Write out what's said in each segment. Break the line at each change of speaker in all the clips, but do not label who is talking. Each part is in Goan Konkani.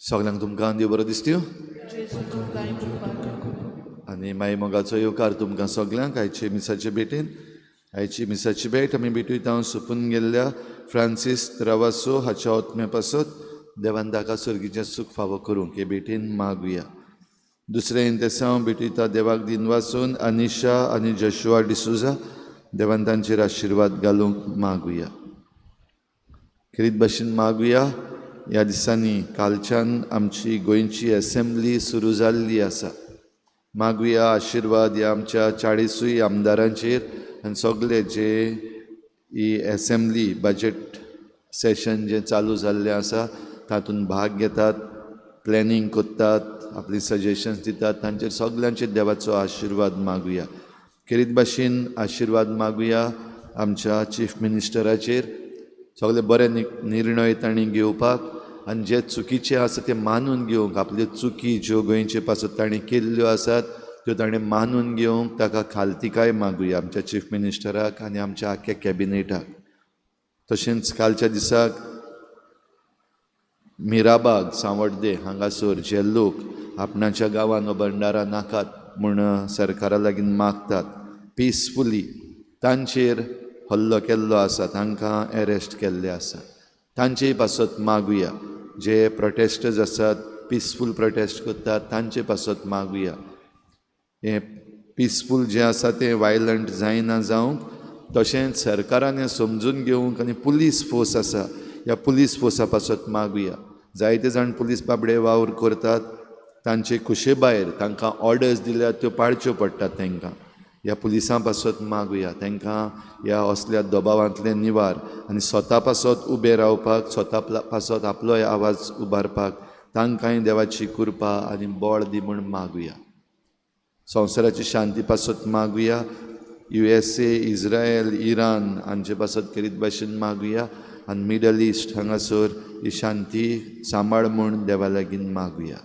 सगल्यांक तुमकां देव बरो दिसत्यो आनी माई मोगाचो येवकार तुमकां सगल्यांक आयचे मिसाचे भेटेन. आयची मिसाची भेट आमी भेटयता सोंपून गेल्ल्या फ्रांसीस त्रावासो हाच्या आत्म्या पासत देवान ताका सर्गीचें सूख फावो करूंक हे भेटेन मागुया. दुसरें इंतेसांव भेटयता देवाक दिनवासून अनिशा आनी जशुआ डिसुजा देवान तांचेर आशिर्वाद घालूंक मागुया. खेरीत भाशेन मागुया. ह्या दिसांनी कालच्यान आमची गोंयची एसेंब्ली सुरू जाल्ली आसा. मागुया आशिर्वाद ह्या आमच्या 40 आमदारांचेर आनी सगळे जे ही एसेंब्ली बजट सेशन जें चालू जाल्लें आसा तातूंत भाग घेतात, प्लॅनिंग करतात, आपली सजेशन्स दितात, तांचेर सगल्यांचेर देवाचो आशिर्वाद मागुया. खेरीत भाशेन आशिर्वाद मागुया आमच्या चीफ मिनिस्टराचेर, सगळे बरे निर्णय तांणी घेवपाक आनी जे चुकीचे आसा ते मानून घेवंक, आपल्यो चुकी ज्यो गोंयचे पासत तांणी केल्ल्यो आसात त्यो ताणें मानून घेवंक ताका खालतिकाय मागुया आमच्या चीफ मिनिस्टराक आनी आमच्या आख्ख्या कॅबिनेटाक. तशेंच कालच्या दिसाक मिराबाग सांवड्डे हांगासर जे लोक आपणाच्या गांवान हो बंडारा नाकात म्हूण सरकारा लागीं मागतात पिसफुली, तांचेर हल्लो केल्लो आसा, तांकां एरेस्ट केल्ले आसा, तांचे पासत मागुया. जे प्रोटेस्टर्स आसात पिसफूल प्रोटेस्ट करतात तांचे पासत मागुया. हें पिसफूल जें आसा तें वायलंट जायना जावंक, तशेंच सरकारान हें समजून घेवंक आनी पुलीस फोर्स आसा ह्या पुलीस फोर्सा पासत मागुया. जायते जाण पुलीस बाबडे वावर करतात, तांचे खुशे भायर तांकां ऑर्डर्स दिल्यार त्यो पाळच्यो पडटात तांकां. ह्या पुलिसां पासत मागुया तांकां ह्या असल्या दबावांतले निवार आनी स्वता पासत उबे रावपाक, स्वता पासत आपलोय आवाज उबारपाक तांकांय देवाची कृपा आनी बळ दी म्हूण मागुया. संवसाराची शांती पासत मागुया. USA, Israel, Iran हांचे पासत खेरीत भाशेन मागुया आनी मिडल इस्ट हांगासर ही शांती सांबाळ म्हूण देवा लागीं मागुया.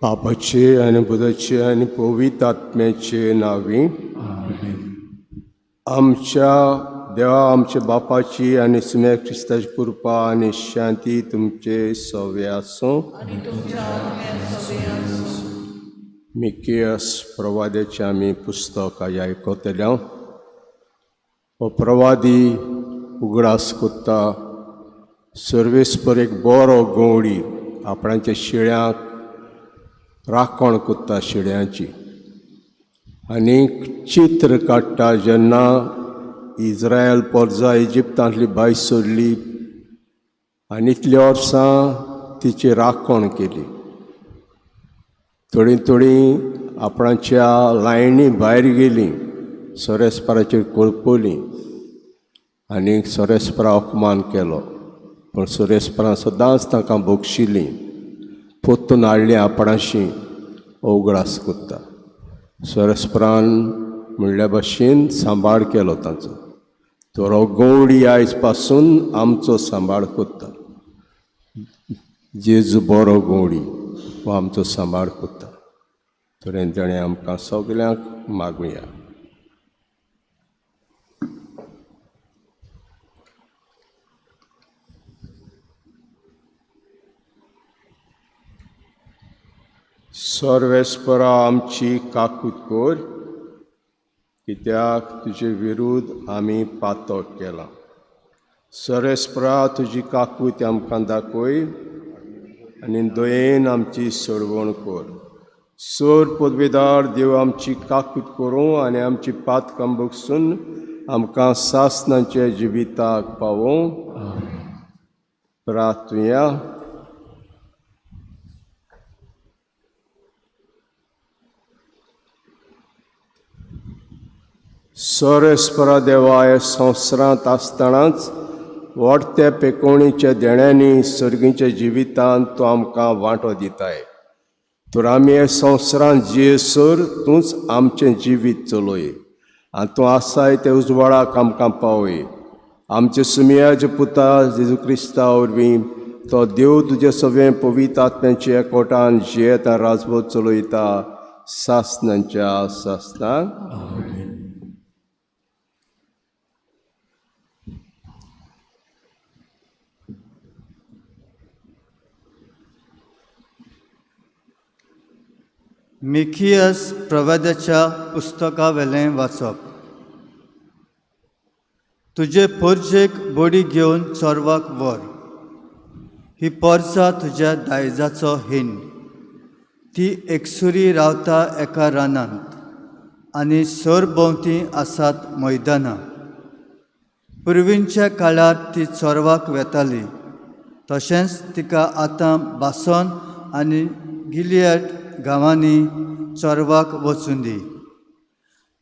बापाचे आनी बुधाचे आनी पवित्र आत्म्याचे नांवी. आमच्या देवा आमच्या बापाची आनी सुम्या क्रिस्ताची कृपा आनी शांती तुमचे सवे आसूं. मिकियस प्रवाद्याचें आमी पुस्तक आयकतले. हो प्रवादी उगडास कोत्ता सर्वेस्पर एक बरो गवळी आपणाच्या शिळ्यांक राखण कोत्ता शिळ्यांची आनी चित्र काडटा. जेन्ना इज्रायल परजा इजिप्तांतली भायर सोडली आनी इतलीं वर्सां तिची राखण केली, थोडीं थोडीं आपणाच्या लायनी भायर गेलीं, सोरेस्पराचेर कोळपलीं आनी सोरेस्परा अपमान केलो, पूण सोरेस्परान सदांच तांकां बक्षिलीं, पोत्तून हाडलीं आपणाशी उगडास कोत्ता. सोरेस्परान म्हणल्या भाशेन सांबाळ केलो तांचो. तर हो गवळी आयज पासून आमचो सांबाळ कोत्ता. जेजू बरो गवळी हो आमचो सांबाळ कोत्ता. तरेन ताणें आमकां सगल्यांक मागुया. सर्वेस्परा आमची काकूत कर, कित्याक तुजे विरुद्ध आमी पातक केलां. सर्वेस्परा तुजी काकूत आमकां दाखय आनी दयेन आमची सोडवण कर. सोर पदवेदार देव आमची काकूत करूं आनी आमची पातकां बगसून आमकां सासणाच्या जिविताक पावोवं. प्रार्थुया. सोरेस्परा देवाय संवसारांत आसतनाच वाडट्या पेकोणीच्या देण्यांनी सर्गीच्या जिवितांत तूं आमकां वांटो दिताय. तर आमी हे संवसारांत जियेसर तूंच आमचें जिवीत चलय आनी तूं आसाय ते उजवाडाक आमकां पावय. आमचे सुमयाचे पुता जेजू क्रिस्ता वरवीं तो देव तुजे सगळें पवित्र आत्म्याच्या एकवटान जियेता राजवट चलयता सासनांच्या सासनाक.
मिखियस प्रवादाच्या पुस्तकावेलें वाचप. तुजे पोरजेक बडी घेवन चोरवाक व्हर, ही पोरसा तुज्या दायजाचो हिंड. ती एकसुरी रावता एका रानांत आनी सरभोंवती आसात मैदानां. पुर्वींच्या काळार ती चोरवाक वेताली, तशेंच तिका आतां बासोन आनी गिलियड गांवांनी चोरवाक वचूं दी.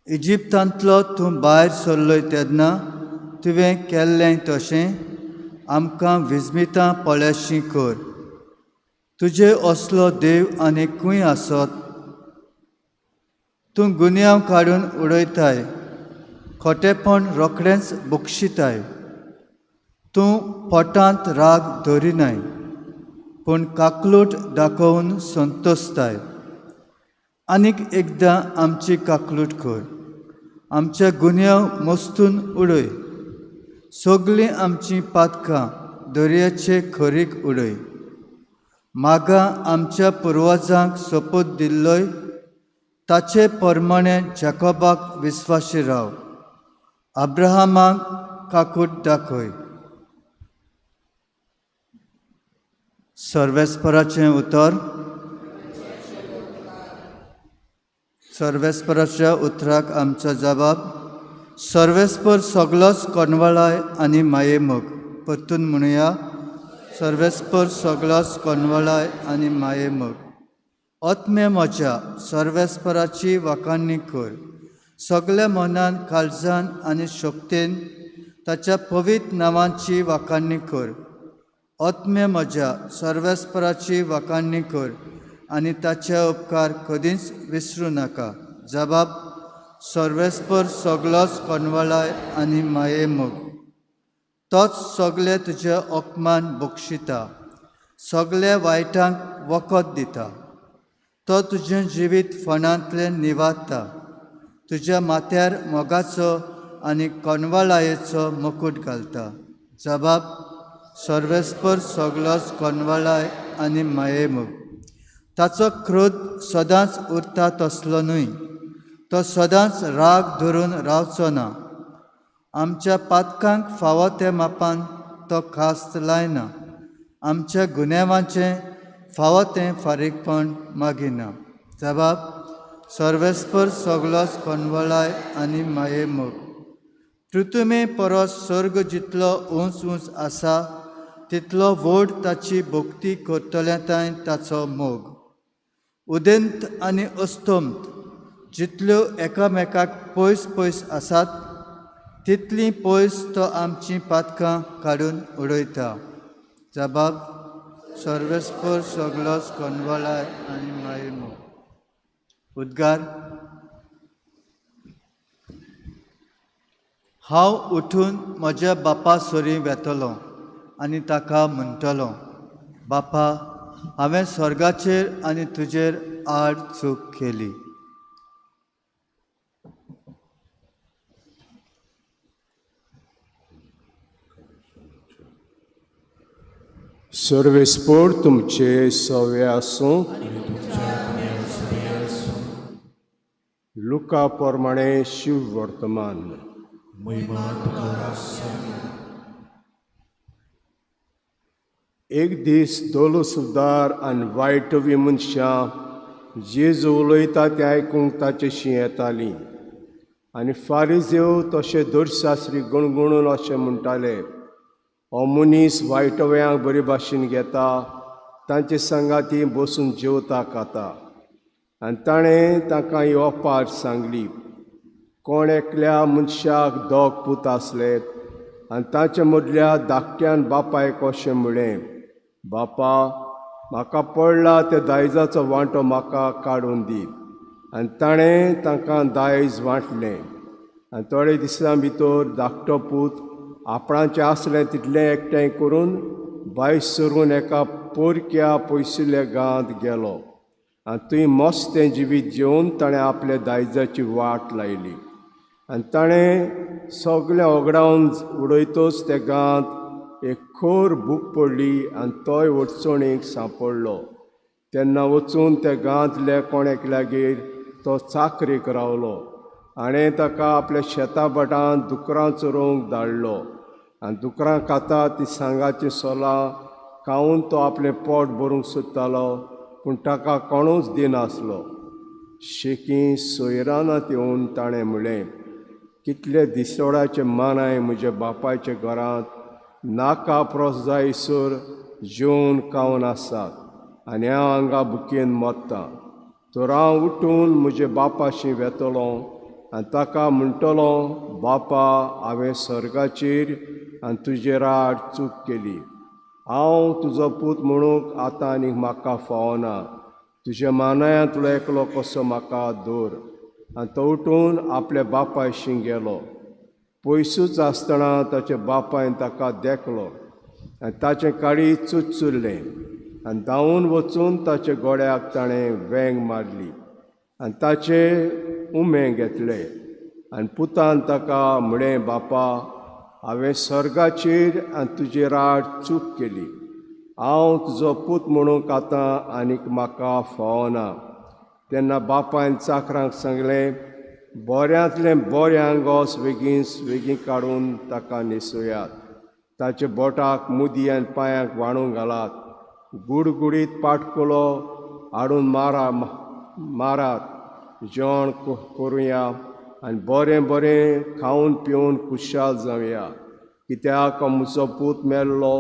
इजिप्तांतलो तूं भायर सरलोय तेन्ना तुवें केल्लें तशें आमकां विस्मितां पळयशी कर. तुजे असलो देव आनी खंय आसत? तूं गुन्यांव काडून उडयताय, खोटेपण रोखडेंच बक्षिताय. तूं पोटांत राग धरिनाय, पूण काकलूट दाखोवन संतोसताय. आनीक एकदां आमची काकलूट कर, आमचे गुन्यांव मस्तून उडय. सगळीं आमचीं पातकां दर्याचे खरीक उडय. मागां आमच्या पुर्वजांक सोपूत दिल्लोय ताचे प्रमाणे जाकोबाक विस्वासी राव, अब्राहमाक काकूट दाखय. सर्वेस्पराचें उतर. सर्वेस्पराच्या उतराक आमचो जबाब. सर्वेस्पर सगलोच कोणवळाय आनी मायेमोग. परतून म्हणुया, सर्वेस्पर सगलोच कोणवळाय आनी मायेमोग. आत्मे म्हज्या सर्वेस्पराची वाखाणणी कर. सगल्या मनान, काळजान आनी शक्तेन ताच्या पवित्र नांवाची वाखाणणी कर. आत्मे म्हज्या सर्वेस्पराची वाखाणणी कर आनी ताचे उपकार कदींच विसरूं नाका. जबाब. सर्वेस्पर सगलोच कोणवळाय आनी मायेमोग. तोच सगळे तुजे अपमान बक्षिता, सगल्या वायटांक वखद दिता. तो तुजें जिवीत फणांतलें निवारता, तुज्या माथ्यार मोगाचो आनी कोणवळायेचो मुकूट घालता. जबाब. सर्वेस्पर सगलोच कोणवळाय आनी मायेमोग. ताचो क्रोध सदांच उरता तसलो न्हय, तो सदांच राग धरून रावचो ना. आमच्या पातकांक फावो ते मापान तो खास्त लायना, आमच्या गुन्यांवाचें फावो तें फारीकपण मागिना. जबाब. सर्वेस्पर सगलोच कोणवळाय आनी मायेमोग. पृथ्वी परस स्वर्ग जितलो उंच उंच आसा तितलो व्हड ताची भक्ती करतल्या तांय ताचो मोग. उदेंत आनी अस्तंत जितल्यो एकामेकाक पयस पयस आसात तितली पयस तो आमचीं पातकां काडून उडयता. जबाब. सर्वेस्पर सगलोच कोणवळाय आनी मायेमोग. उद्गार. हांव उठून म्हज्या बापा सरीं वेतलो आनी ताका म्हणटलो, बापा, हांवें स्वर्गाचेर आनी तुजेर आड चूक केली.
सर्वेस्पर तुमचे सवे आसूं. लुका प्रमाणे शिव वर्तमान. एक दीस दोलो सुदार आनी वायटवी मनशां जेजू उलयता तें आयकूंक ताचेशी येतालीं आनी फारिजेव तशें दरशास्त्री गणगणून अशें म्हणटाले, हो मनीस वायटव्यांक बरे भाशेन घेता, तांचे सांगाती बसून जेवता खाता. आनी ताणें तांकां ही ओपार सांगली, कोण एकल्या मनशाक दोग पूत आसले आनी तांचे मदल्या धाकट्यान बापायक अशें म्हळें, बापा म्हाका पडला त्या दायजाचो वांटो म्हाका काडून दी. आनी ताणें तांकां दायज वांटलें. आनी थोडे दिसां भितर धाकटो पूत आपणाचें आसलें तितलें एकठांय करून भायर सरून एका पोरक्या पयसुल्ल्या गांवांत गेलो आनी थंय मस्तें जिवीत जेवन ताणें आपल्या दायजाची वाट लायली. आनी ताणें सगळें ओगडावन उडयतच त्या गांवांत एक खर भूक पडली आनी तोय अडचणीक सांपडलो. तेन्ना वचून त्या गांवांतल्या कोण एकल्यागेर तो चाकरेक रावलो आनी ताका आपल्या शेता भाटांत दुकरां चरोवंक धाडलो. आनी दुकरां खाता ती सांगाचीं सोलां खावन तो आपलें पोट भरूंक सोदतालो, पूण ताका कोणूच दिनासलो. शेकी सोयरानात येवन ताणें म्हणलें, कितले दिसोडाचे मानाय म्हज्या बापायच्या घरांत नाका प्रोस जायसर जेवन खावन आसात आनी हांव हांगा भुकेन मरतां. तर हांव उठून म्हज्या बापाशी वेतलो आनी ताका म्हणटलो, बापा हांवें स्वर्गाचेर आनी तुजेर आड चूक केली. हांव तुजो पूत म्हणूंक आतां आनीक म्हाका फावना. तुज्या मानायांतलो एकलो कसो म्हाका दवर. आनी तो उठून आपल्या बापायशी गेलो. पयसूच आसतना ताच्या बापायन ताका देखलो आनी ताचें काळीज चुचुरलें आनी धांवून वचून ताच्या गोड्याक ताणें वेंग मारली आनी ताचे उमे घेतले. आनी पुतान ताका म्हळें, बापा हांवें स्वर्गाचेर आनी तुजेर आड चूक केली. हांव तुजो पूत म्हणूंक आतां आनीक म्हाका फावना. तेन्ना बापायन चाकरांक सांगलें, बऱ्यांतलें बरें आंगोस बेगीन बेगीन काडून ताका न्हेसयात, ताच्या बोटाक मुदी आनी पांयांक वाणूंक घालात, गुडगुडीत पाटकुलो हाडून मारात, जेवण करुया आनी बरें बरें खावन पिवन खुशाल जावया. कित्याक म्हजो पूत मेल्लो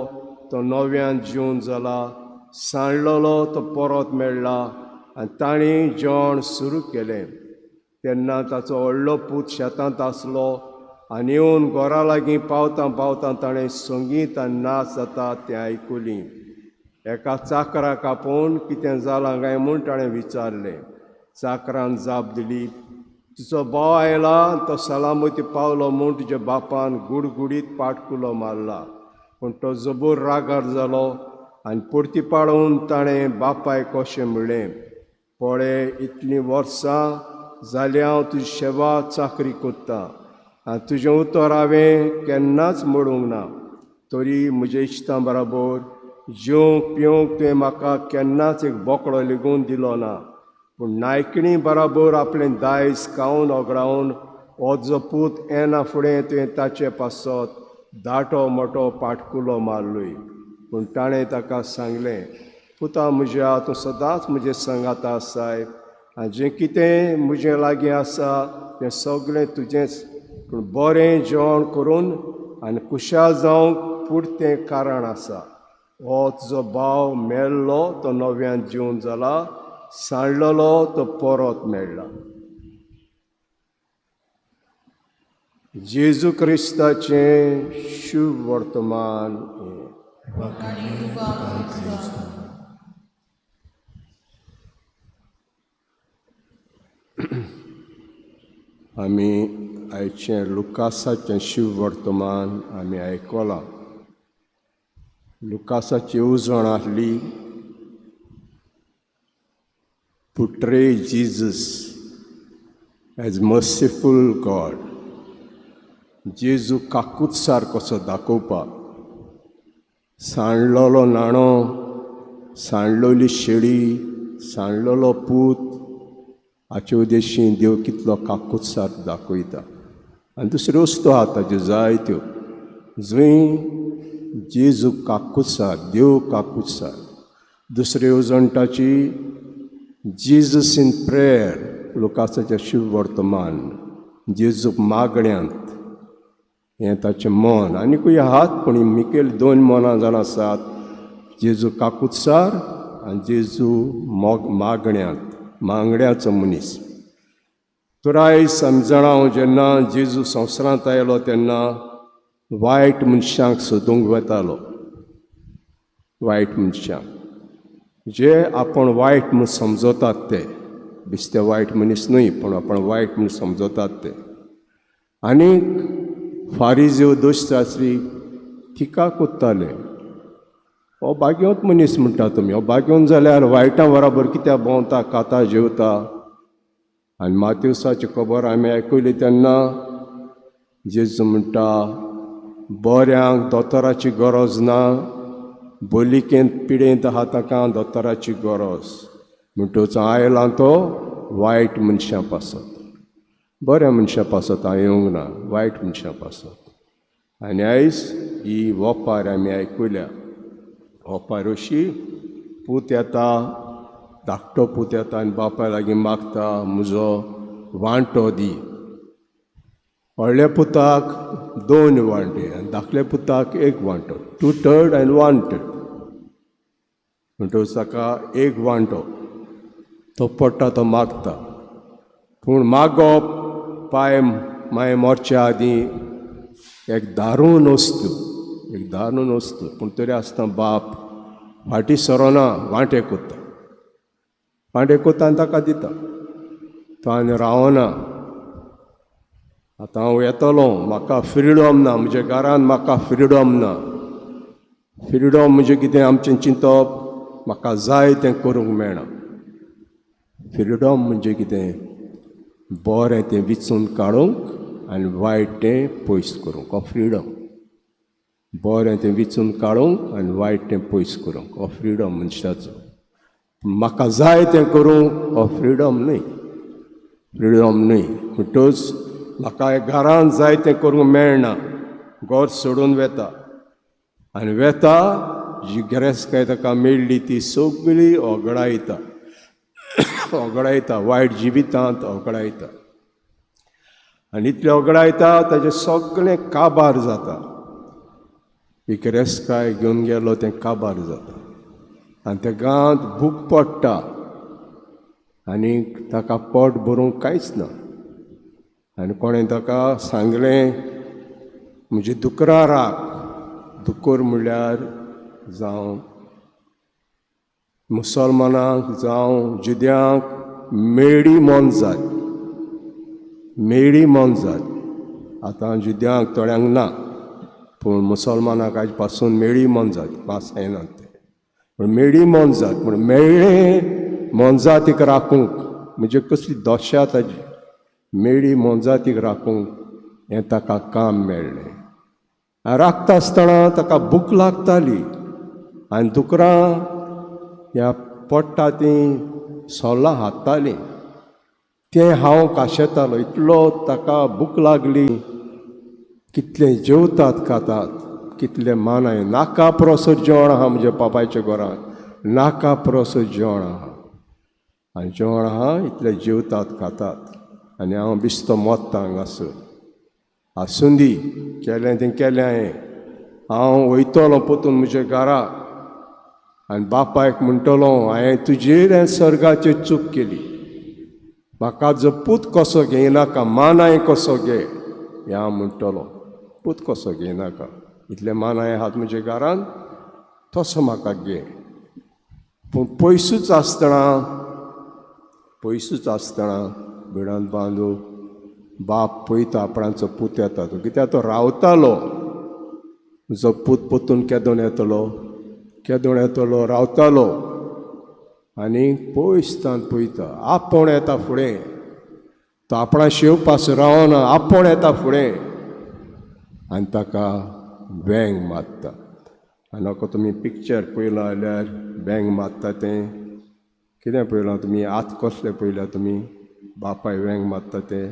तो नव्यान जिवन जाला, सांडलेलो तो परत मेळ्ळा. आनी तांणी जेवण सुरू केलें. तेन्ना ताचो व्हडलो पूत शेतांत आसलो आनी येवन घरा लागीं पावतां पावतां ताणें संगीत आनी नाच जाता तें आयकुली. एका चाकराक आपोवन कितें जालां काय म्हूण ताणें विचारलें. चाकरान जाप दिली, तुजो भाव आयला तो सलामती पावलो म्हूण तुज्या बापान गुडगुडीत पाटकुलो मारला. पूण तो जबोर रागार जालो आनी परती पाडून ताणें बापायक अशें म्हणलें, पळय इतलीं वर्सां जालीं हांव तुजी सेवा चाकरी करतां आनी तुजें उतर हांवें केन्नाच मोडूंक ना. तरी म्हज्या इश्टां बराबर जेवंक पिवंक तुवें म्हाका केन्नाच एक बोकडो लेगून दिलो ना. पूण नायकिणी बराबर आपलें दायज खावन ओगडावन हो जो पूत येना फुडें तुवें ताचे पासत दाटो मोटो पाटकुलो मारलोय. पूण ताणें ताका सांगलें, पुता म्हज्या तूं सदांच म्हजे सांगाता आसाय आनी जें कितें म्हजें लागीं आसा तें सगळें तुजेंच. पूण बरें जेवण करून आनी खुशाल जावंक पुरतें कारण आसा. हो तुजो भाव मेल्लो तो नव्यान जिवन जाला, सांडलेलो तो परत मेळ्ळा. जेजू क्रिस्ताचें शुभ वर्तमान हें. आमी आयचें लुकासाचें शुभ वर्तमान आमी आयकलां. लुकासाची येवजण आसली portray Jesus as merciful God. जेजू काकूतसार कसो दाखोवपाक. सांडलेलो नाणो, सांडलेली शेळी, सांडलेलो पूत हाचे उद्देशी देव कितलो काकूतसार दाखयता. आनी दुसऱ्यो वस्तू आहा ताज्यो जायत्यो जंय जेजू काकूतसार, देव काकूतसार. दुसरी येवजण ताची जीजस इन प्रेयर, लुकासाचें शुभ वर्तमान, जेजूक मागण्यांत. हें ताचें मन. आनीकूय आहात पूण मुखेल दोन मनां जावन आसात, जेजू काकुत्सार आनी जेजू मागण्यांत, मागण्याचो मनीस. तर आयज आमी जाणा, जेन्ना जेजू संवसारांत आयलो तेन्ना वायट मनशांक सोदूंक वतालो. वायट मनशांक जे आपण वायट म्हूण समजतात ते, बेश्टे वायट मनीस न्हय पूण आपण वायट म्हूण समजतात ते. आनीक फारिज्यो दोशशास्त्री टिका कोत्ताले, हो भाग्यवंत मनीस म्हणटा तुमी, हो भाग्यवंत जाल्यार वायटां बराबर कित्याक भोंवता, खाता, जेवता. आनी मात्यूसाची खबर आमी आयकली तेन्ना जेजू म्हणटा बऱ्यांक दोतोराची गरज ना, बोलिकेंत पिडेंत आहा ताका दोतोराची गरज. म्हणटकच आयला तो वायट मनशां पासत, बऱ्या मनशां पासत हांव येवंक ना, वायट मनशां पासत. आनी आयज ही वोपार आमी आयकुल्या. वोपार अशी, पूत येता, धाकटो पूत येता आनी बापाय लागीं मागता म्हजो वांटो दी. व्हडल्या पुताक 2 वांटे आनी धाकल्या पुताक 1 वांटो, 2/3 आनी 1/3. म्हणटकच ताका 1 वांटो तो पडटा, तो मागता. पूण मागप पांय माय मरच्या आदीं एक दारून वस्तू, एक दारून वस्तू. पूण तरी आसतना बाप फाटीं सरना, वांटे कोत्ता, वांटे कोत्ता आनी ताका दिता. तो आनी रावना, आतां हांव येतलो, म्हाका फ्रिडम ना, म्हज्या घरान म्हाका फ्रिडम ना. फ्रिडम म्हणजे कितें आमचें चिंतप, म्हाका जाय तें करूंक मेळना. फ्रिडम म्हणजे कितें, बरें तें विचून काडूंक आनी वायट तें पयस करूंक, हो फ्रिडम. बरें तें विचून काडूंक आनी वायट तें पयस करूंक, हो फ्रिडम मनशाचो. म्हाका जाय तें करूंक हो फ्रिडम न्हय, फ्रिडम न्हय. म्हणटकच म्हाका घरान जाय तें करूंक मेळना, घर सोडून वेता आनी वेता जी गिरेस्तकाय ताका मेळ्ळी ती सगळी ओगडायता, ओगडायता, वायट जिवितांत ओगडायता. आनी इतलें ओगडायता ताजें सगळें काबार जाता. ही गिरेस्तकाय घेवन गेलो तें काबार जाता आनी त्या गांवांत भूक पडटा आनी ताका पोट भरूंक कांयच ना. आनी कोणें ताका सांगलें म्हजी दुकरां राख. दुकर म्हणल्यार जावं मुसलमानांक जावं जुद्यांक मेळी मोनजात, मेळी मोनजात. आतां जुद्यांक थोड्यांक ना, पूण मुसलमानांक आयज पासून मेळी मोनजात, पास येनात ते, पूण मेळी मोनजात. पूण मेळ्ळें मोनजातीक राखूंक म्हणजे कसली दशा ताजी, मेळी मोनजातीक राखूंक हें ताका काम मेळ्ळें. राखता आसतना ताका भूक लागताली आनी दुकरां ह्या पडटा तीं सोलां हाडटालीं, तें हांव काशेतालो, इतलो ताका भूक लागली. कितलें जेवतात खातात, कितलें मानाय, नाका पुरोसो जेवण आहा म्हज्या बापायच्या घरांत, नाका पुरोसो जेवण आहा आनी जेवण आहा, इतलें जेवतात खातात आनी हांव बिस्तो मोत्ता हांगासर. आसूं दी, केलें तें केलें हांवें, हांव वयतलो पोतून म्हज्या घरा आनी बापायक म्हणटलो हांवें तुजेर आनी स्वर्गाचेर चूक केली, म्हाका जो पूत कसो घेयनाका, मानाय कसो घे, हें हांव म्हणटलो, पूत कसो घेयनाका, इतले मानाय आहात म्हज्या घरान तसो म्हाका घे. पूण पयसूच आसतना, पयसूच आसतना भिडांत बांदू बाप पळयता आपणाचो पूत येता तो, कित्याक तो रावतालो, म्हजो पूत पोतून केदोन येतलो, केदोन येतलो, रावतालो आनी पयसतान पळयता आपोण येता फुडें, तो आपणा शेवपास रावना, आपोण येता फुडें आनी ताका वेंग मारता. आनी नाका तुमी पिक्चर पळयलां जाल्यार वेंग मारता तें कितें पळयलां तुमी, आत कसलें पळयलां तुमी, बापाय वेंग मारता तें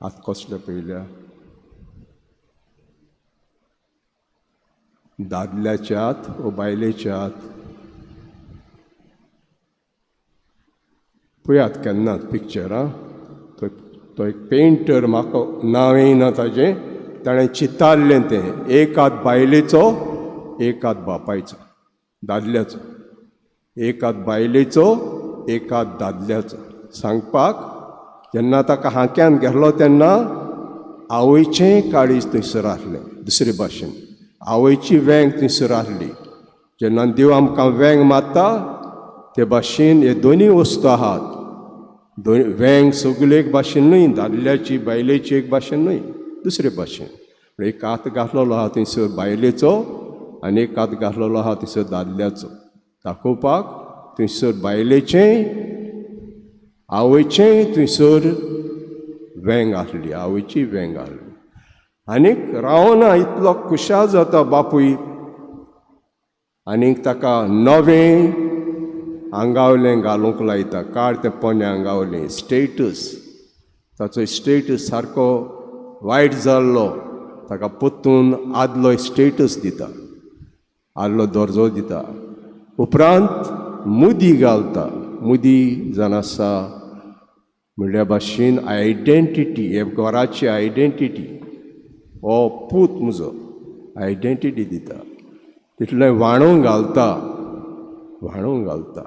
आत कसलें पळयल्या, दादल्याचे हात ओ बायलेचे हात पळयात केन्नाच पिक्चर. आं, थंय तो एक पेंटर, म्हाका नांव येना ताजें, ताणें चितारलें तें, एक हात बायलेचो, एक हात बापायचो, दादल्याचो, एक हात बायलेचो, एक हात दादल्याचो. सांगपाक जेन्ना ताका हांक्यान गेलो तेन्ना आवयचें काळीज थंयसर आसलें, दुसरे भाशेन आवयची वेंग थंयसर आसली. जेन्ना देव आमकां वेंग मारता ते भाशेन हे दोनूय वस्तू आहात. दोन वेंग सगळे एक भाशेन न्हय, दादल्याची बायलेची एक भाशेन न्हय, दुसरे भाशेन. एक हात घातलेलो आहा थंयसर बायलेचो आनी एक हात घातलेलो आहा थंयसर दादल्याचो, दाखोवपाक थंयसर बायलेचें आवयचें थंयसर वेंग आसली, आवयची वेंग आसली. आनीक रावना इतलो खुशाल जाता बापूय, आनीक ताका नवें आंगावलें घालूंक लायता, काड तें पोन्नें आंगावलें. स्टेटस, ताचो स्टेटस सारको वायट जाल्लो, ताका परतून आदलो स्टेटस दिता, आदलो दर्जो दिता. उपरांत मुदी घालता, मुदी जावन आसा म्हणल्या भाशेन आयडेंटिटी, हे घराची आयडेंटिटी, हो पूत म्हजो आयडेंटिटी दिता. तितलें व्हाणोवंक घालता, व्हाणोवंक घालता.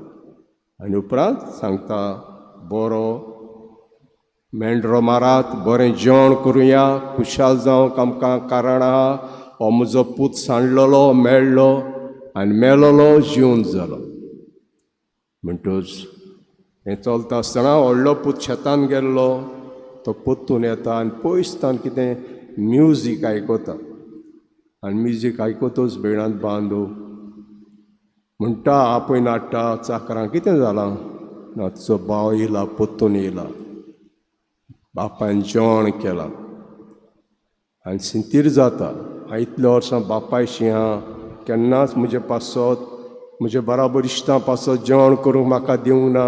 आनी उपरांत सांगता बरो मेंढरो मारात, बरें जेवण करुया, खुशाल जावंक आमकां कारण आहा, हो म्हजो पूत सांडलेलो मेळ्ळो आनी मेलोलो जिवन जालो. म्हणटच हें चलता आसतना व्हडलो पूत शेतान गेल्लो, तो परतून येता आनी पयस तान कितें म्युजीक आयकता, आनी म्युजीक आयकतच बेणांत बांदू म्हणटा, आपय नाडटा चाकरां कितें जालां ना, तुजो भाव येयला, परतून येयला, बापायन जेवण केलां. आनी सिंतीर जाता, हांव इतल्या वर्सां बापायशी आहा, केन्नाच म्हजे पासत म्हजे बराबर इश्टां पासत जेवण करूंक म्हाका दिवंक ना,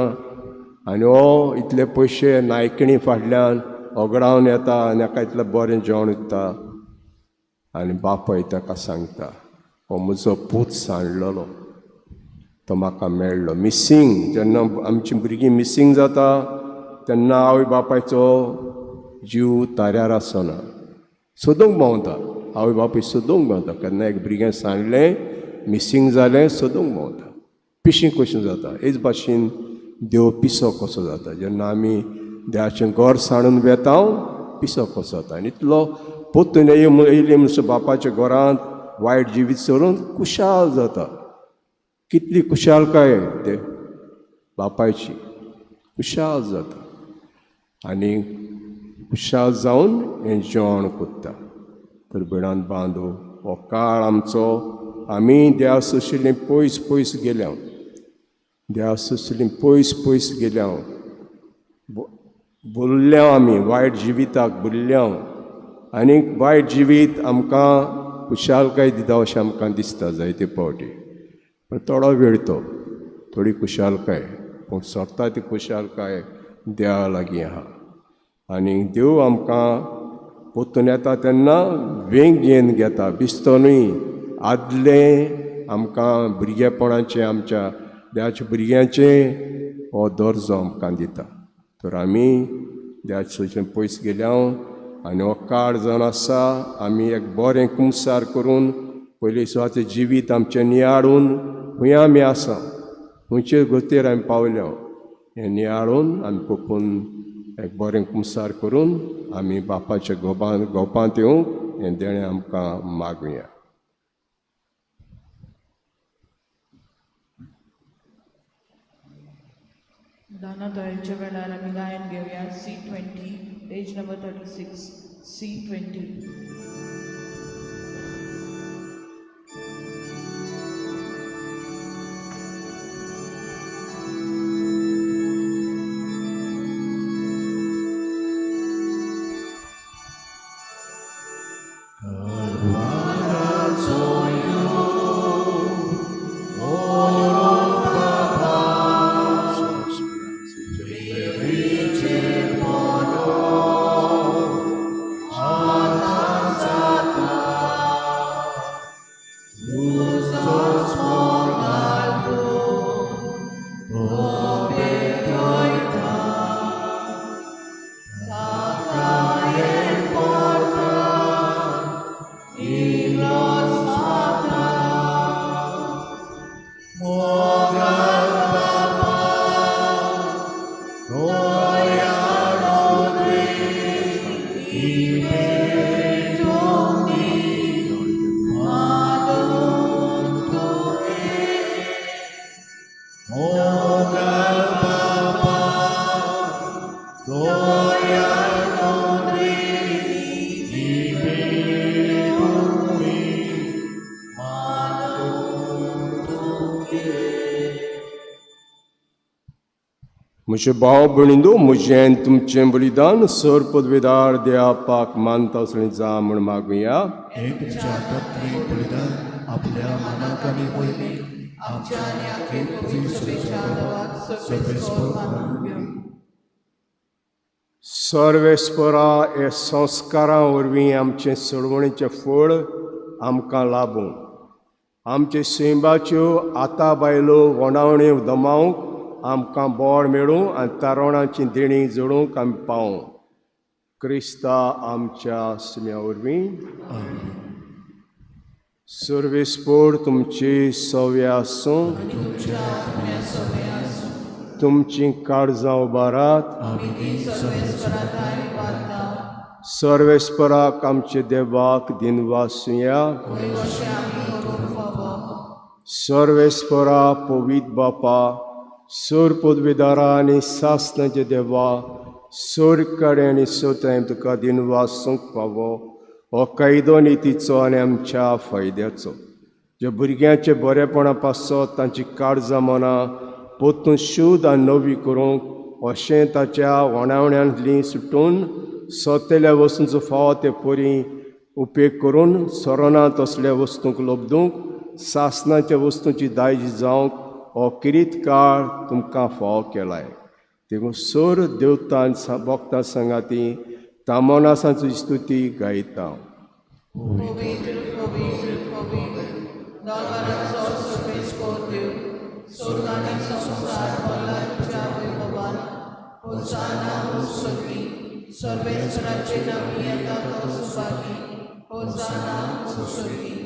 आनी हो इतले पयशे नायकणी फाटल्यान ओगडावन येता आनी हाका इतलें बरें जेवण दिता. आनी बापाय ताका सांगता, हो म्हजो पूत सांडलेलो, तो म्हाका मेळ्ळो. मिसींग, जेन्ना आमची भुरगीं मिसींग जाता तेन्ना आवय बापायचो जीव ताऱ्यार आसना, सोदूंक भोंवता, आवय बापूय सोदूंक भोंवता. केन्ना एक भुरगें सांडलें, मिसींग जालें, सोदूंक भोंवता, पिशीं कशें जाता. हेच भाशेन देव पिसो कसो जाता, जेन्ना आमी देवाचें घर सांडून वेता पिसो कसो जाता. आनी इतलो परतून येयले म्हणसर बापाच्या घरांत वायट जिवीत सोडून खुशाल जाता. कितली खुशालकाय ते बापायची, खुशाल जाता आनी खुशाल जावन हें जेवण कोत्ता. तर बेणांत बांदू हो काळ आमचो, आमी देवा सोशिल्लीं पयस पयस गेल्या, देवा सोशिल्लीं पयस पयस गेल्या, बोल्ल्या आमी वायट जिविताक बोल्ल्या, आनी वायट जिवीत आमकां खुशालकाय दिता अशें आमकां दिसता जायते फावटी. पण थोडो वेळ तो थोडी खुशालकाय, पूण सोडटा ती खुशालकाय देवा लागीं आहा. आनी देव आमकां परतून येता तेन्ना वेंगेन घेता, बिस्तो न्हय, आदलें आमकां भुरगेपणाचें आमच्या देवाच्या भुरग्यांचें हो दर्जो आमकां दिता. तर आमी देवाचे पयस गेल्या आनी हो काळ जावन आसा, आमी एक बरें कुमसार करून पयलीं सुवातें जिवीत आमचें नियाळून खंय आमी आसा, खंयचे गतीर आमी पावल्या हें नियाळून आमी पोपून एक बरें कुमसार करून आमी बापाच्या गोपांत येवंक हें देणें आमकां मागुया.
दाना तोयलच्या वेळार आमी गायन घेवया. C20, page number 36, C20.
म्हजे भाव भयणींनो, म्हजें तुमचें बलिदान सर पदवेदार देवापाक मानता असलें जा म्हूण मागुया.
हे तुमच्या हातांतलें बलिदान आपल्या मनाक आनी मोहिमेक आमच्या आनी आखे पवित्र सभेच्या देवाक सर्वेस्पर मानून घेवं.
सर्वेस्परा हे संस्कारां वरवीं आमचें सोडवणीचें फळ आमकां लाबूं. आमचे सैमाच्यो आतां बायलो वणावण्यो दमावंक आमकां बळ मेळूं आनी तारवणाची देणी जोडूंक आमी पावूं. क्रिस्ता आमच्या सुम्या वरवीं. सर्वेस्पोर तुमची सव्या आसूं. तुमची काळजां उबारात. सर्वेस्पराक आमचे देवाक दिनवासुया. सर्वेस्परा पवित्र बापा, सोर पदवेदारा आनी सासनाचे देवा, सोर कडे आनी सोताय तुका दिनवासूंक फावो. हो कायदो नितीचो आनी आमच्या फायद्याचो, ज्या भुरग्यांचे बरेपणा पासत तांची काळजां मनां पोतून शुद्ध आनी नवी करूंक अशें ताच्या वणावण्यांतली सुटून सोतेल्या वस्तूंचो फावो ते परी उपेग करून सोरोना तसल्या वस्तूंक लब्दूंक सासनाच्या वस्तूंची दायज जावंक हो किरीत काळ तुमकां फावो केलाय. देखून सोर देवतान भक्तां सांगाती तामोनासांची स्तुती गायता.
पवित्र पवित्र पवित्र दोगांचो सर्वेस्पर देव, स्वर्ग आनी संवसार भरला तुज्या वैभवान. होसाना हो स्वर्गी, सर्वेस्पराचे नांवी येता तो सुभागी. होसाना हो स्वर्गी.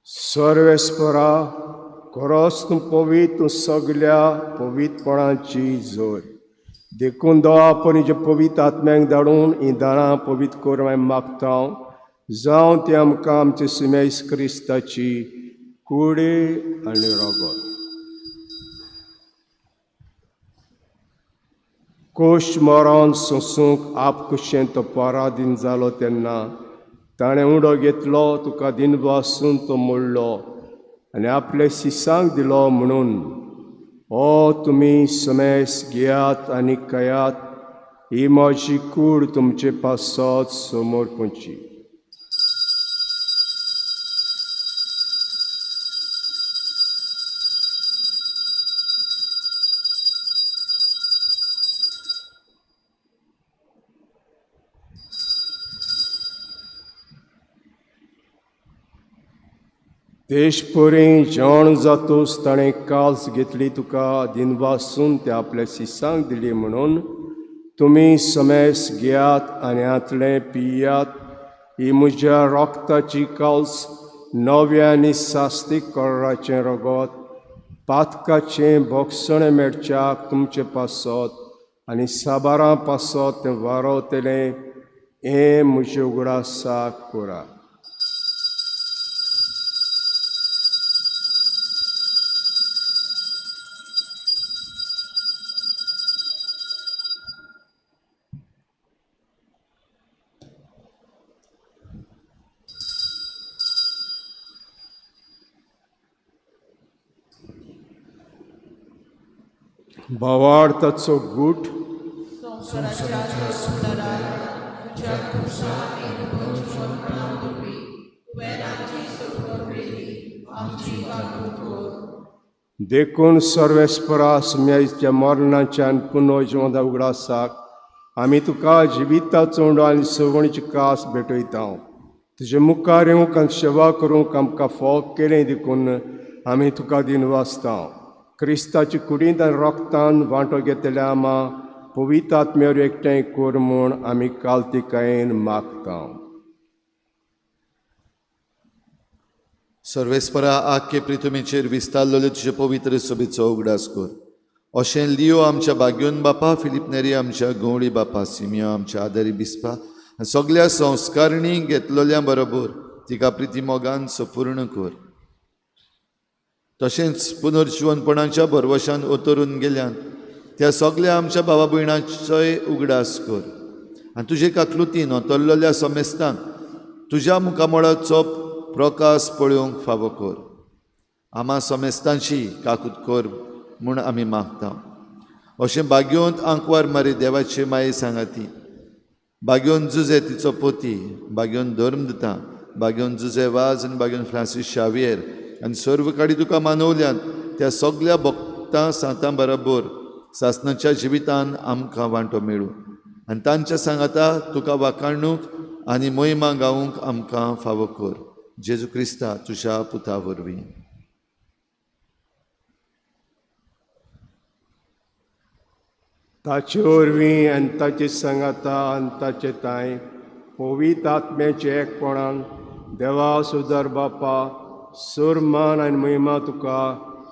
सर्वेस्परा खरोच तूं पवित्र, तूं सगल्या पवित्रपणाची जोर. देखून देवा परीचे पवित्र आत्म्यांक धाडून हीं दारां पवित्र करूं हांवें मागता, जावं ती आमकां आमचे सुमेस क्रिस्ताची कुडी आनी रगत. कोश मरण सोंसूंक आपकुशेन तो पराधीन जालो तेन्ना ताणें उडो घेतलो, तुका दिनवासून तो मोडलो आनी आपले शिसांक दिलो म्हणून, ओ तुमी समेस घेयात आनी खायात, ही म्हजी कूड तुमचे पासत समर्पणची. देशपरी जेवण जातूच ताणें काल्स घेतली तुका दिनवासून ते आपल्या शिसांक दिली म्हणून, तुमी समेस घेयात आनी हांतलें पियात, ही म्हज्या रक्ताची काल्स, नव्या आनी सास्तीक कराराचें रगत, पातकाचें भोगसणें मेळच्याक तुमचे पासत आनी साबारां पासत तें वारवतलें, हें म्हजें उगडासाक करा. भावार्थाचो गूट
संवसाराच्या सुंदरा तुज्या खुर्सा आनी पुनर्जिवनपणा वरवीं तुवें आमची सोडवण केली, आमची काकूत कर.
देखून सर्वेस्परा सुम्याच्या मरणाच्या आनी पुनर्जिवना उगडासाक आमी तुका जिविताचो उंडो आनी सवणीची कास भेटयता. तुजे मुखार येवंक आनी सेवा करूंक आमकां फोग केलें देखून आमी तुका दिनवासता. क्रिस्ताची कुडींत आनी रक्तान वांटो घेतल्या आमा पवित्र आत्म्यार एकठांय कर म्हूण आमी कालतिकायेन मागता.
सर्वेस्परा आख्खे प्रिथुमीचेर विस्तारलेले तुजे पवित्र सभेचो उगडास कर. अशें लियो आमच्या भाग्योन बापा, फिलीप नेरी आमच्या गवळी बापा, सिमियो आमच्या आदारी बिस्पा आनी सगल्या संस्कारणी घेतलेल्या बरोबर तिका प्रिती मोगान सपूर्ण कर. तशेंच पुनर्जिवनपणाच्या भरवशान ओतरून गेल्यान त्या सगल्या आमच्या भावा भयणाचोय उगडास कर आनी तुजे काकलुतीन ओतरलेल्या समेस्तांक तुज्या मुखामळाचो प्रकाश पळोवंक फावो कर. आमा समेस्तांची काकूत कर म्हूण आमी मागता. अशें भाग्योंत आंकवार मारी देवाचे माये सांगाती, भाग्योन जुजे तिचो पोती, भाग्योन धर्म दिता, भाग्योन जुजे वाज आनी भाग्योन फ्रांसीस शावियर आनी सर्व काडी तुका मानवल्यात त्या सगल्या भक्तां सांतां बरोबर सासणाच्या जिवितान आमकां वांटो मेळूं आनी तांच्या सांगाता तुका वाखाणूंक आनी मोहिमा गावूंक आमकां फावो कर. जेजू क्रिस्ता तुज्या पुता वरवीं.
ताचे वरवीं आनी ताचे सांगाता आनी ताचे तांय पवित्र आत्म्याचे एकपणान देवा सुदार बापा सुरमान आनी महिमा तुका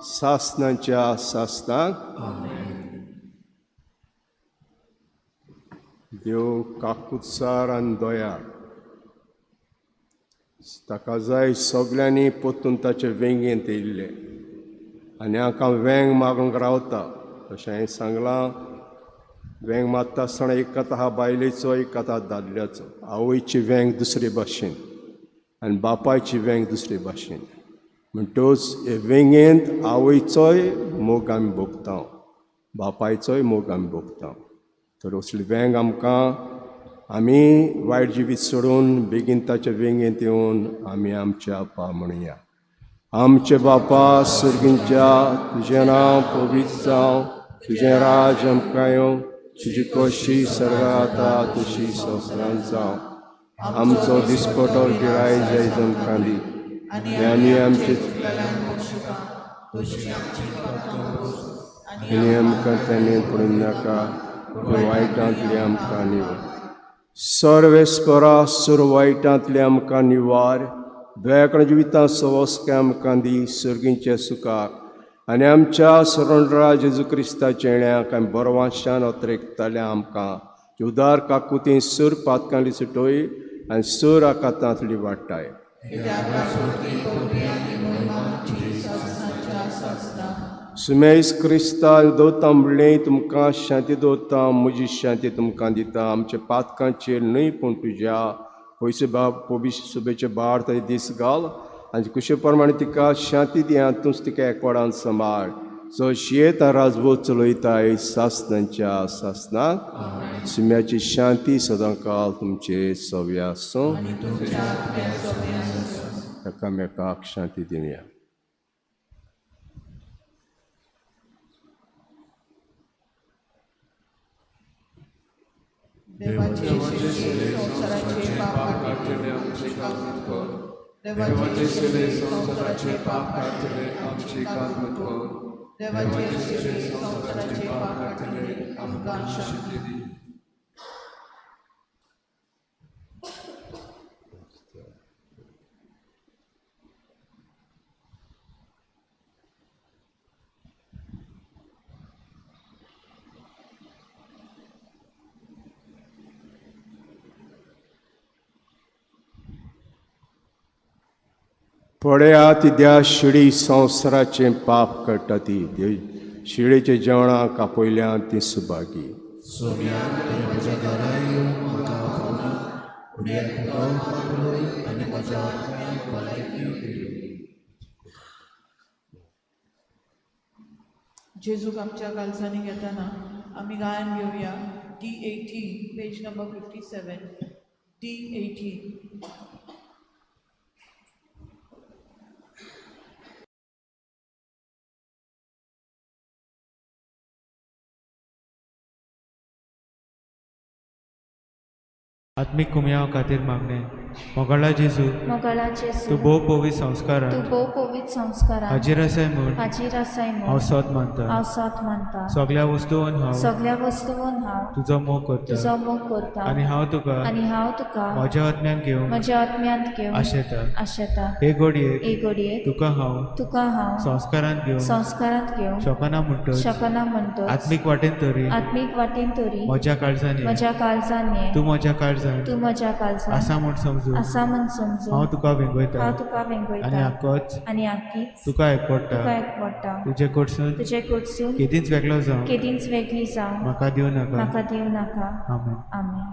सासणाच्या सासणाक. देव काकुत्सार आनी दया ताका जाय सगल्यांनी परतून ताचे वेंगेंत येयल्ले आनी हांकां वेंग मागूंक रावता. तशें हांवें सांगलां, वेंग मारता आसतना एक कथा हा बायलेचो, एक कथा दादल्याचो. आवयची वेंग दुसरे भाशेन आनी बापायची वेंग दुसरे भाशेन. म्हणटच हे वेंगेंत आवयचोय मोग आमी भोगता, बापायचोय मोग आमी भोगता. तर असली वेंग आमकां आमी वायट जिवीत सोडून बेगीन ताच्या वेंगेंत येवन आमी आमच्या आपा म्हणया. आमचे बापा सर्गींच्या, तुजें नांव पवित्र जावं, तुजें राज आमकां येवं, तुजी खोशी सर्गांत आसा तशी संवसारांत जावं. आमचो दिसपटो गिराय जायत आमकां दी आनी आमचे आनी आमकां तेणें पडून नाका, वायटांतले आमकां निवार. सर्वेस्परा सुर वायटांतले आमकां निवार, दयाकण जिवितां सवस्के आमकां दी सर्गींच्या सुखाक आनी आमच्या सरणरा जेजू क्रिस्ताच्या येण्याक आनी बरवांशान अत्रेकताल्या आमकां उदार काकुती सूर पातकांली सुटोय आनी सूर आकातांतली वाडटाय. सुमेस क्रिस्ता दवरता म्हणलें तुमकां शांती दवरता, म्हजी शांती तुमकां दिता. आमच्या पातकांचेर न्हय पूण तुज्या पयशे बाब पोबीश सुबेचे बार थंय दीस घाल आनी कुशे प्रमाणे तिका शांती दी आनी तूंच तिका एकवटान सांबाळ. जो शियेत राजवत चलयताय सासणाच्या सासणाक. सुम्याची शांती सदांकाल तुमचे सव्या आसूं. एकामेकाक शांती दिवया.
देवाचे संवसाराचे पाप काडटले आमची काकूत कर. देवाचे संवसाराचे पाप काडटले आमची काकूत कर. देवाचे संवसाराचे पाप काडटले आमकां शांती दी.
पळया ती त्या शिडी संवसाराचें पाप काडटा ती शिडीच्या जेवणाक आपयल्या ती सुभागी.
जेजूक आमच्या कालसांनी घेतना आमी गायन घेवया D18 page number 57 D18.
आत्मीक कुमयाव खातीर मागणें. मोगाळा जेजू,
मोगाळा जेजू,
तूं भोव पवित्र संस्कारान,
तूं भोव पवित्र संस्कारान
हाजीर आसाय म्हूण,
हाजीर आसाय म्हूण
हांव सोद मानता,
हांव सोद मानता.
सगल्या वस्तून हांव,
सगल्या वस्तून हांव
तुजो मोग करता,
तुजो मोग करता.
आनी हांव तुका,
आनी हांव तुका
म्हज्या आत्म्यान घेवन,
म्हज्या आत्म्यांत घेवन
आशेता,
आशेता.
हे घडयेक,
हे घडयेक
तुका हांव,
तुका हांव
संस्कारांत घेवन,
संस्कारांत घेवन
शकना म्हणटच,
शकना म्हणटच
आत्मीक वाटेन तरी,
आत्मीक वाटेन तरी
म्हज्या काळजान,
म्हज्या काळजान
तूं म्हज्या काळजान,
तूं म्हज्या काळजान
आसा म्हूण समजून,
आसा म्हूण समजून
हांव तुका वेंगयता,
हांव तुका वेंगयता.
आनी आकोच,
आनी आकीच
तुका एकवडटा,
तुका एकवडटा.
तुजे कडसून,
तुजे कडसून
केदींच वेगळो जावं,
केदींच वेगळी जावं
म्हाका दिवं नाका,
म्हाका दिवं नाका.
आमेन.
आमेन.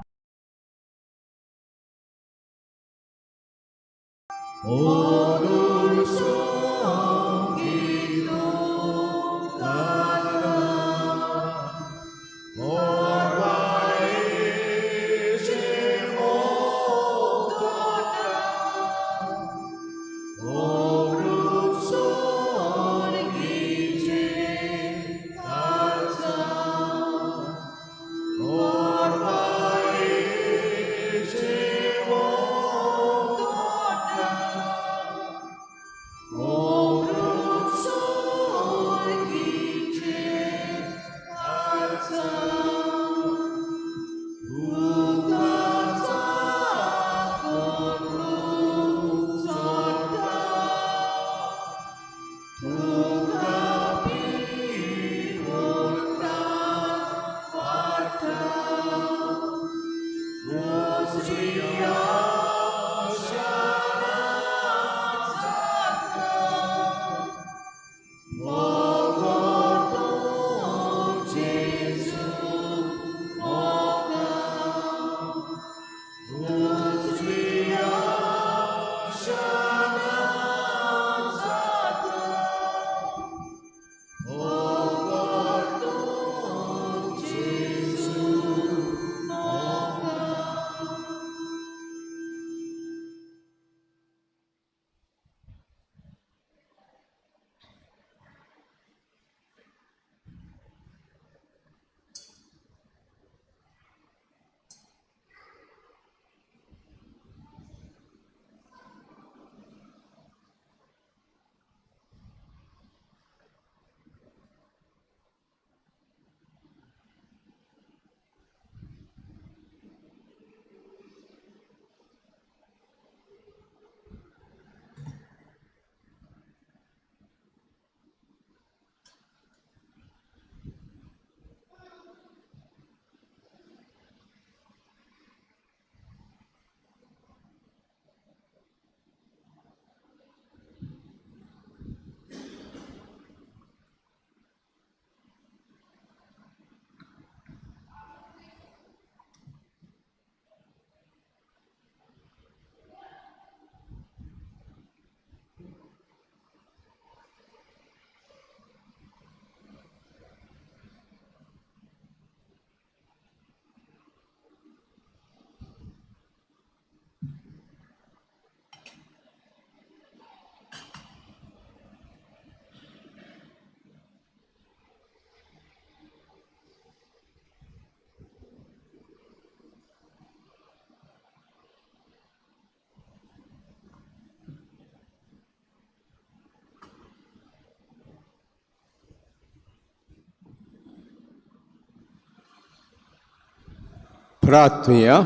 प्रार्थुया.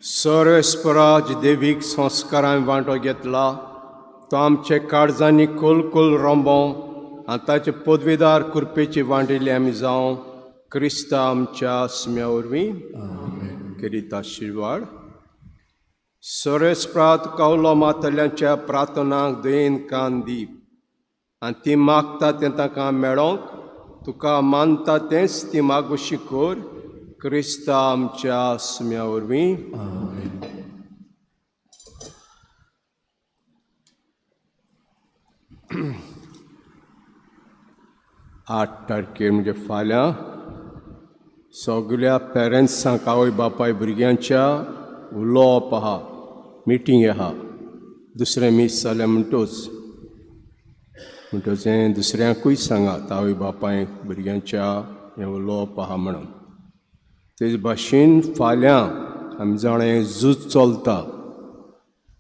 सर्वेस्पराज देवीक संस्कारान वांटो घेतला तो आमचे काळजांनी खोल रोंबो आनी ताचे पदवेदार कृपेची वांटिल्ली आमी जावं क्रिस्ता आमच्या सुम्या वरवीं करीत आशिर्वाद. सर्वेस्परात कावलो मातल्यांच्या प्रार्थनाक दयेन कान दी आनी ती मागता तें तांकां मेळोंक तुका मानता तेंच ती मागोशी कर क्रिस्ता आमच्या सुम्या वरवीं. आठ तारखेर म्हणजे फाल्यां सगल्या पेरंट्सांक आवय बापाय भुरग्यांच्या उलोवप आहा, मिटींग आहा. दुसरें मीस जालें म्हणटूच म्हणटच हें दुसऱ्यांकूय सांगात आवय बापाय भुरग्यांच्या हें उलोवप आहा म्हणून. तेच भाशेन फाल्यां आमी जाणा हें झूज चलता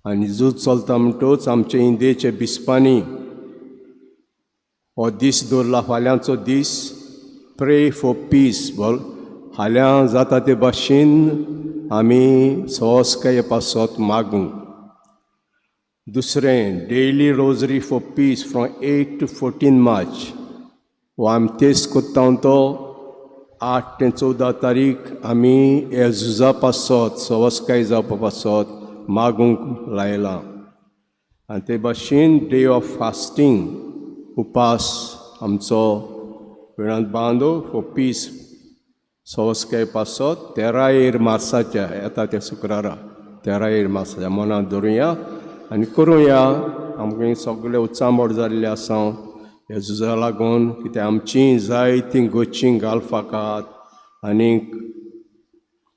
आनी झूज चलता म्हणटूच आमचे इंडियेचे बिस्पांनी हो दीस दवरला, फाल्यांचो दीस प्रे फॉर पीस. बोल फाल्यां जाता ते भाशेन आमी सहजकाये पासत मागूंक. दुसरें daily rosary for peace from 8 to 14 March हो आमी तेच कोत्ता तो 8 ते 14 तारीख आमी हे झुजा पासत सवसकाय जावपा पासत मागूंक लायलां. आनी ते भाशेन डे ऑफ फास्टींग उपास आमचो वेळांत बांदो फॉर पीस सवसकाय पासत 13 मार्साच्या येता त्या शुक्रारा 13 मार्साच्या मनांत धरुया आनी करुया. आमकां सगळे उचांबळ जाल्ले आसा ह्या झुजा लागून कित्याक आमची जायतीं गोचीं घालफाकात आनी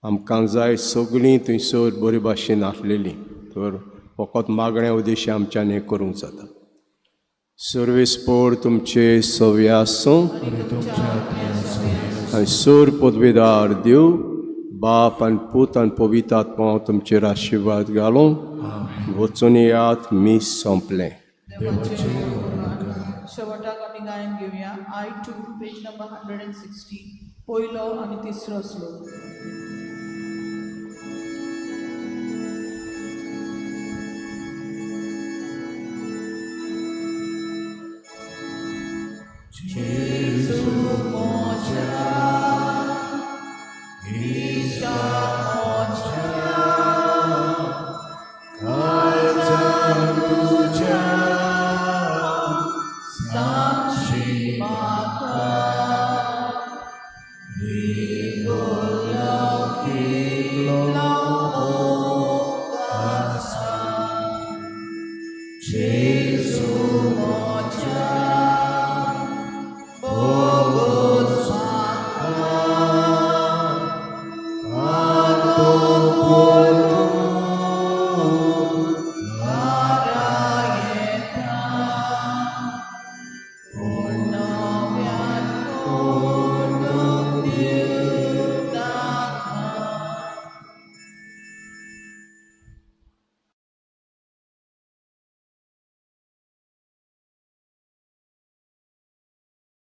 आमकां जाय सगळीं थंयसर बरे भाशेन आसलेलीं तर फकत मागण्या उद्देश आमच्यान हें करूंक जाता. सर्वेस्पोर तुमचे सवे आसूं आनी सोर पदवेदार देव बाप आनी पूत आनी पवित्र आत्मा तुमचेर आशिर्वाद घालूं. वचून येयात. मीस सोंपलें.
शेवटाक आमी गायन घेवया. I2 page number 160 पयलो आनी तिसरो श्लोक. जेजू म्हज्या इश्टा म्हज्या काळजांत तुज्या सांगशी म्हाका रिगोलो कितलो मोग आसा.